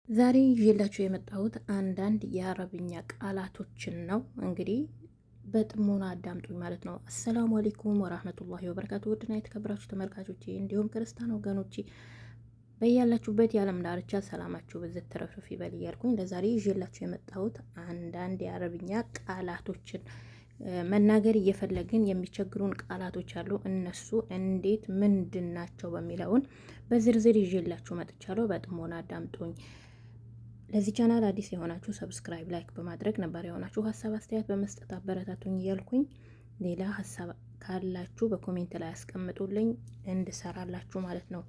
ዛሬ ይዤላችሁ የመጣሁት አንዳንድ የአረብኛ ቃላቶችን ነው። እንግዲህ በጥሞና አዳምጡኝ ማለት ነው። السلام عليكم ورحمة الله وبركاته። ውድና የተከበራችሁ ተመልካቾቼ እንዲሁም ክርስቲያን ወገኖቼ በያላችሁበት የዓለም ዳርቻ ሰላማችሁ ብዝት ትርፍርፍ ይበል እያልኩኝ ለዛሬ ይዤላችሁ የመጣሁት አንዳንድ የአረብኛ ቃላቶችን መናገር እየፈለግን የሚቸግሩን ቃላቶች አሉ። እነሱ እንዴት ምንድን ናቸው በሚለውን በዝርዝር ይዤላችሁ መጥቻለሁ። በጥሞና አዳምጡኝ። ለዚህ ቻናል አዲስ የሆናችሁ subscribe፣ like በማድረግ ነባር የሆናችሁ ሀሳብ አስተያየት በመስጠት አበረታቱኝ እያልኩኝ ሌላ ሀሳብ ካላችሁ በ comment ላይ አስቀምጡልኝ እንድሰራላችሁ ማለት ነው።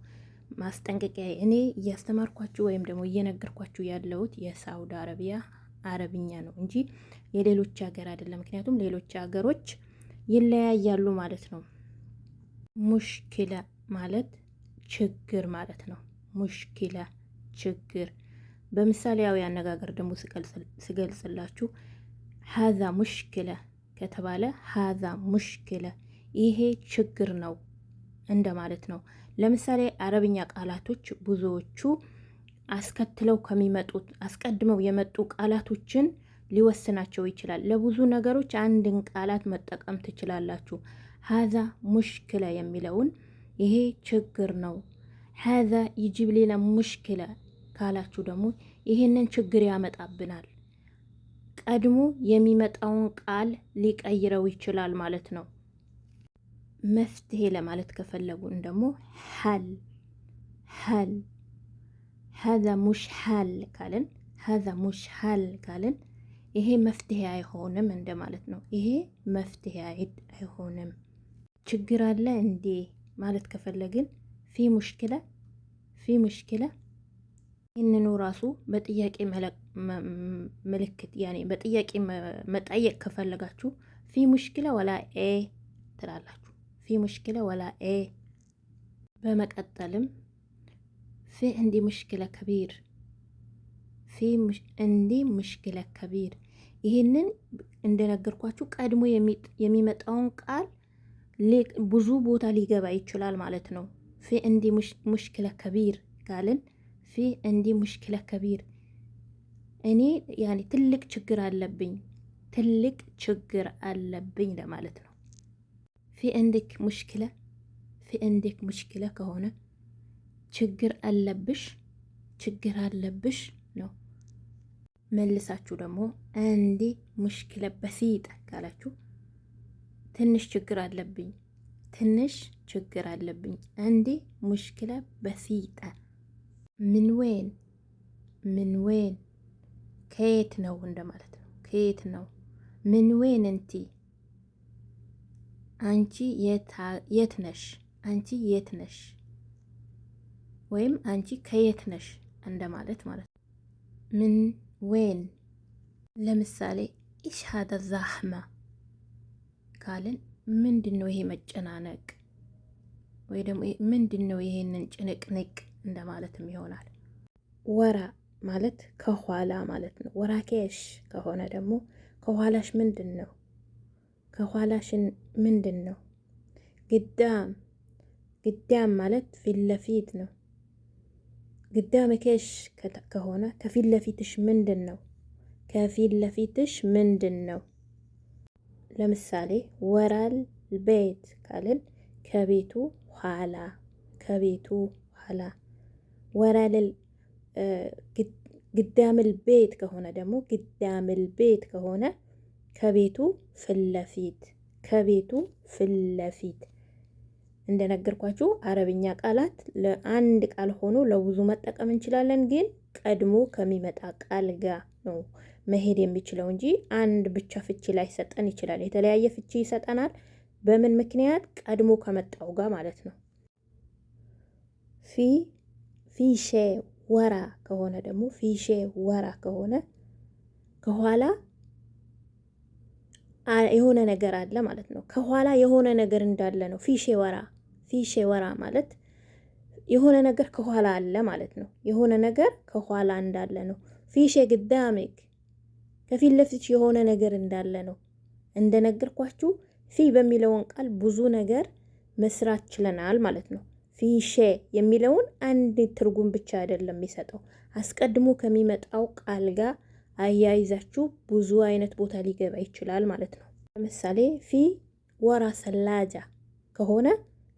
ማስጠንቀቂያ፣ እኔ እያስተማርኳችሁ ወይም ደግሞ እየነገርኳችሁ ያለሁት የሳውዲ አረቢያ አረብኛ ነው እንጂ የሌሎች ሀገር አይደለም። ምክንያቱም ሌሎች ሀገሮች ይለያያሉ ማለት ነው። مشكلة ማለት ችግር ማለት ነው። مشكلة ችግር። በምሳሌያዊ አነጋገር ደግሞ ስገልጽላችሁ هذا مشكلة ከተባለ هذا مشكلة ይሄ ችግር ነው እንደማለት ነው። ለምሳሌ አረብኛ ቃላቶች ብዙዎቹ አስከትለው ከሚመጡት አስቀድመው የመጡ ቃላቶችን ሊወስናቸው ይችላል። ለብዙ ነገሮች አንድን ቃላት መጠቀም ትችላላችሁ። هذا مشكلة የሚለውን ይሄ ችግር ነው። هذا يجيب لنا مشكلة ካላችሁ ደግሞ ይህንን ችግር ያመጣብናል። ቀድሞ የሚመጣውን ቃል ሊቀይረው ይችላል ማለት ነው። መፍትሄ ለማለት ከፈለጉን ደግሞ حل حل هذا مش حل ካልን هذا مش حل ካልን ይሄ መፍትሄ አይሆንም እንደማለት ነው። ይሄ መፍትሄ አይሆንም። ችግር አለ እንዴ ማለት ከፈለግን في مشكلة في مشكلة። ይህንኑ ራሱ በጥያቄ ምልክት ያኔ በጥያቄ መጠየቅ ከፈለጋችሁ في مشكلة ولا إيه ትላላችሁ። في مشكلة ولا إيه። በመቀጠልም في عندي مشكلة كبير في عندي مشكلة كبير። ይህንን እንደነገርኳችሁ ቀድሞ የሚመጣውን ቃል ብዙ ቦታ ሊገባ ይችላል ማለት ነው። في عندي مشكلة كبير ካልን في عندي مشكلة كبير እኔ ያኔ ትልቅ ችግር አለብኝ፣ ትልቅ ችግር አለብኝ ለማለት ነው። في عندك مشكلة في عندك مشكلة ከሆነ ችግር አለብሽ፣ ችግር አለብሽ ነው። መልሳችሁ ደግሞ عندي مشكلة بسيطة ካላችሁ ትንሽ ችግር አለብኝ፣ ትንሽ ችግር አለብኝ። عندي مشكلة بسيطة። من وين من وين ከየት ነው እንደማለት ነው። ከየት ነው። من وين إنتي አንቺ የት ነሽ? አንቺ የት ነሽ? ወይም አንቺ ከየት ነሽ እንደማለት ማለት ነው። من وين ለምሳሌ إيش هذا زحمة ካልን ምንድን ነው ይሄ መጨናነቅ፣ ወይ ደግሞ ምንድን ነው ይሄንን ጭንቅንቅ እንደማለትም ይሆናል። ورا ማለት ከኋላ ማለት ነው። وراك إيش ከሆነ ደግሞ ከኋላሽ ምንድን ነው? ከኋላሽን ምንድን ነው? قدام قدام ማለት ፊት ለፊት ነው። قدامك إيش ከሆነ ከፊት ለፊትሽ ምንድን ነው? ከፊት ለፊትሽ ምንድን ነው? ለምሳሌ ورا البيت ካልን ከቤቱ ኋላ፣ ከቤቱ ኋላ። ورا ال قدام البيت ከሆነ ደግሞ قدام البيت ከሆነ ከቤቱ ፊት ለፊት፣ ከቤቱ ፊት ለፊት። እንደነገርኳችሁ አረብኛ ቃላት ለአንድ ቃል ሆኖ ለብዙ መጠቀም እንችላለን፣ ግን ቀድሞ ከሚመጣ ቃል ጋር ነው መሄድ የሚችለው እንጂ አንድ ብቻ ፍቺ ላይሰጠን ይችላል። የተለያየ ፍቺ ይሰጠናል። በምን ምክንያት? ቀድሞ ከመጣው ጋር ማለት ነው። في في شي ورا ከሆነ ደግሞ في شي ورا ከሆነ ከኋላ የሆነ ነገር አለ ማለት ነው። ከኋላ የሆነ ነገር እንዳለ ነው። في شي ورا في شي ورا ማለት የሆነ ነገር ከኋላ አለ ማለት ነው። የሆነ ነገር ከኋላ እንዳለ ነው። في شي قدامك ከፊት ለፊት የሆነ ነገር እንዳለ ነው። እንደነገርኳችሁ في በሚለውን ቃል ብዙ ነገር መስራት ችለናል ማለት ነው። في شي የሚለውን አንድ ትርጉም ብቻ አይደለም የሚሰጠው። አስቀድሞ ከሚመጣው ቃል ጋር አያይዛችሁ ብዙ አይነት ቦታ ሊገባ ይችላል ማለት ነው። ለምሳሌ في ورا ثلاجة ከሆነ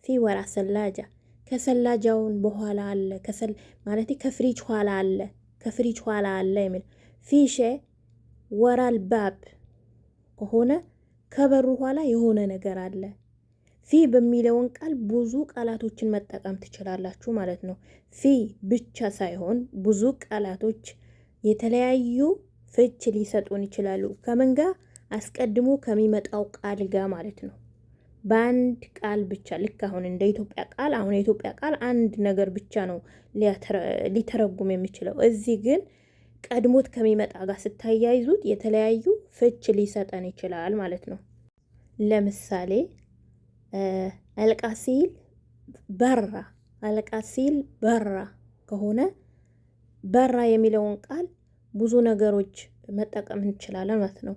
في ورا ثلاجة ከ ثلاجة ውን በኋላ አለ ማለት ከፍሪጅ ኋላ አለ፣ ከፍሪጅ ኋላ አለ የሚል። في شي ورا الباب ከሆነ ከበሩ ኋላ የሆነ ነገር አለ። في በሚለውን ቃል ብዙ ቃላቶችን መጠቀም ትችላላችሁ ማለት ነው። في ብቻ ሳይሆን ብዙ ቃላቶች የተለያዩ ፍች ሊሰጡን ይችላሉ። ከምን ጋር? አስቀድሞ ከሚመጣው ቃል ጋር ማለት ነው። በአንድ ቃል ብቻ ልክ አሁን እንደ ኢትዮጵያ ቃል፣ አሁን የኢትዮጵያ ቃል አንድ ነገር ብቻ ነው ሊተረጉም የሚችለው። እዚህ ግን ቀድሞት ከሚመጣ ጋር ስታያይዙት የተለያዩ ፍች ሊሰጠን ይችላል ማለት ነው። ለምሳሌ الغسيل برا፣ الغسيل برا ከሆነ برا የሚለውን ቃል ብዙ ነገሮች መጠቀም እንችላለን ማለት ነው።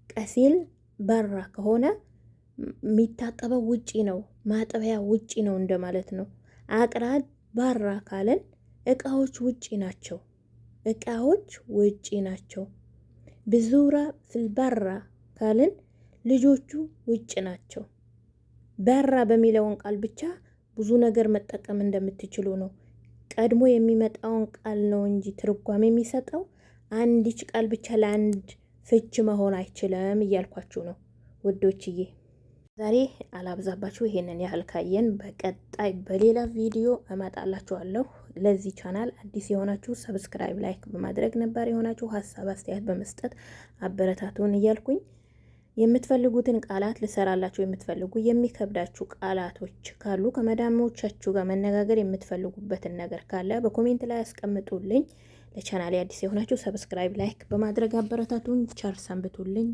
غسيل برا ከሆነ የሚታጠበው ውጪ ነው፣ ማጠቢያ ውጪ ነው እንደማለት ነው። أغراض برا ካለን እቃዎች ውጪ ናቸው፣ እቃዎች ውጪ ናቸው። بزورة في البرا ካልን ልጆቹ ውጭ ናቸው። برا በሚለውን ቃል ብቻ ብዙ ነገር መጠቀም እንደምትችሉ ነው። ቀድሞ የሚመጣውን ቃል ነው እንጂ ትርጓሜ የሚሰጠው አንዲች ቃል ብቻ ለአንድ ፍች መሆን አይችልም እያልኳችሁ ነው ውዶችዬ። ዛሬ አላብዛባችሁ። ይሄንን ያህል ካየን በቀጣይ በሌላ ቪዲዮ እመጣላችኋለሁ። ለዚህ ቻናል አዲስ የሆናችሁ subscribe፣ like በማድረግ ነባር የሆናችሁ ሀሳብ አስተያየት በመስጠት አበረታቱን እያልኩኝ የምትፈልጉትን ቃላት ልሰራላችሁ የምትፈልጉ የሚከብዳችሁ ቃላቶች ካሉ ከመዳሞቻችሁ ጋር መነጋገር የምትፈልጉበትን ነገር ካለ በ comment ላይ አስቀምጡልኝ። ለቻናሌ አዲስ የሆናችሁ subscribe፣ like በማድረግ አበረታቱን። ቸር ሰንብቱልኝ።